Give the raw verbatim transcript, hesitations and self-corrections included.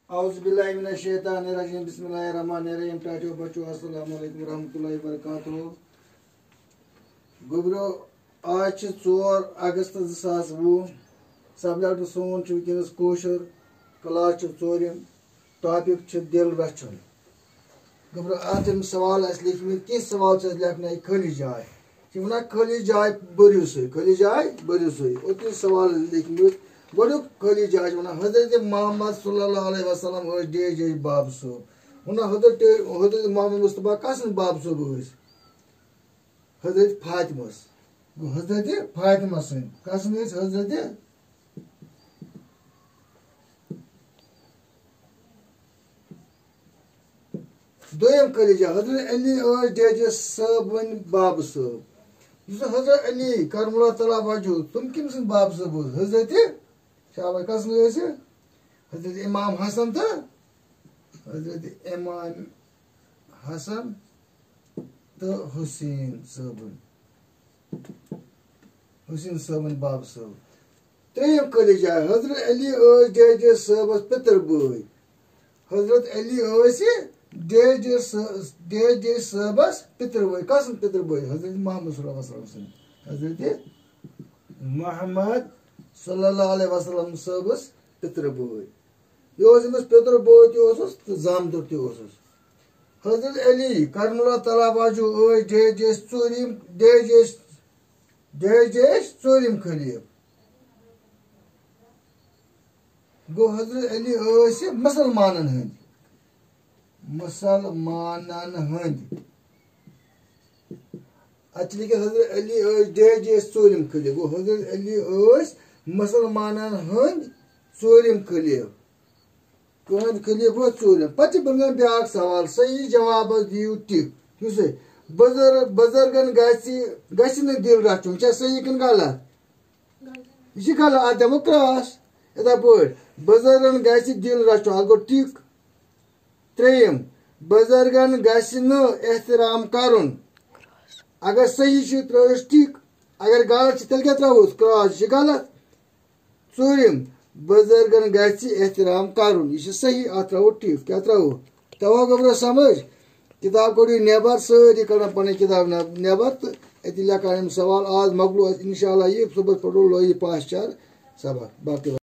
اعوذ باللہ من الشیطان الرجیم، بسم اللہ الرحمن الرحیم۔ ٹاٹھیو بچو، السلام علیکم ورحمۃ اللہ وبرکاتہ۔ گوٚبرو، آز چھِ ژور اگست زٕ ساس وُہ۔ سبجیکٹ سون چھُ وٕنکیٚنَس کٲشُر، کلاس چھُ ژوٗرِم، ٹاپک چھُ دِل رچھُن۔ گوٚبرو، اتھ یِم سوال اَسہِ لیکھمٕتۍ، کینٛہہ سوال چھِ اَسہِ لیکھنَے خٲلی جاے۔ چھِ وَنان خٲلی جاے بٔرِو سُے، خٲلی جاے بٔرِو سُے۔ اوٚت یِم سوال لیکھمٕتۍ۔ گۄڈٕنیُک خٲلی جاے چھِ وَنان حضرت محمد صلی اللہ علیہ وسلم ٲسۍ ڈیش ڈیش باب صٲب۔ وَنان حضرت، حضرت محمد مصطفیٰ کَس سٕنٛدۍ باب صٲب ٲسۍ؟ حضرت فاطمہ۔ گوٚو حضرت فاطمہ سٕنٛدۍ۔ کَس سٕنٛدۍ ٲسۍ حضرت؟ دوٚیِم خٲلی جاے، حضرت علی ٲسۍ ڈیش ڈیش صٲبٕنۍ بابہٕ صٲب۔ یُس حضرت علی کرم اللہ تعالیٰ وجہہ، تِم کٔمۍ سٕنٛدۍ بابہٕ صٲب ٲسۍ؟ حضرت، شاباش، کس سٕنٛدۍ ٲسۍ؟ حضرت امام حسن تہٕ حضرت امام حسن تہٕ حسین صٲبٕنۍ، حسین صٲبٕنۍ بابہٕ صٲب۔ ترٛیٚیِم خٲلی جاے، حضرت علی ٲسۍ ڈیش ڈیش صٲبس پِتٕر بٲے۔ حضرت علی ٲسۍ ڈیش ڈیش صٲ-، ڈیش ڈیش صٲبس پِتٕر بٲے۔ کس سٕنٛدۍ پِتٕر بٲے؟ حضرت محمد صلی اللہ علیہ وسلم سٕنٛدۍ۔ حضرت محمد صلی اللہ علیہ وسلم صٲبس پِتٕر بٲے۔ یہِ اوس أمِس پِتٕر بوے تہِ اوسُس تہٕ زامتُر تہِ اوسُس۔ حضرت علی کرم اللہ تعالیٰ وجہہ ٲسۍ ڈیش ڈیش ژوٗرِم، ڈیش ڈیش، ڈیش ڈیش ژوٗرِم خلیٖفہٕ۔ گوٚو حضرت علی ٲسۍ مُسلمانن ہٕنٛدۍ، مُسلمانن ہٕنٛدۍ۔ اَتہِ چھِ لیکھِتھ حضرت علی ٲسۍ ڈیش ڈیش ژوٗرِم خلیٖفہٕ۔ گوٚو حضرت علی ٲسۍ مُسلمانن ہٕنٛدۍ ژوٗرِم خلیٖفہٕ۔ تُہُنٛد خلیٖفہٕ ژوٗرِم۔ پتہٕ چھِ بنان بیٛاکھ سوال، صحیح جوابس دِیِو ٹِک۔ یُس ہے بزر-، بزرگن گژھِ، گژھِ نہٕ دِل رچھُن، چھا صحیح کِنہٕ غلط؟ یہِ چھِ غلط، اَتھ دِمو کراس۔ یِتھے پٲٹھۍ، بزرگن گژھِ دِل رچھُن، اَتھ گوٚو ٹِک۔ ترٛیٚیِم، بزرگن گژھِ نہٕ احترام کرُن۔ اگر صحیح چھُ، ترٲوِس ٹِک۔ اگر غلط چھُ، تیٚلہِ کیٛاہ ترٛاوہوس؟ کراس، یہِ چھُ غلط۔ ژوٗرِم، بزرگن گژھِ احترام کرُن۔ یہِ چھُ صحیح، اَتھ ترٛاوو ٹِک۔ کیٛاہ ترٛاوو؟ تَوَے گوٚبرو سمجھ؟ کِتاب کٔڑِو نٮ۪بر، سٲری کڑان پنٕنۍ کِتاب نٮ۪-، نٮ۪بر تہٕ أتی لیکھان یِم سوال۔ آز مۄکلو اَسہِ، انشاءاللہ یہِ صُبحس پرو لویی پاسچر سبق۔ باقٕے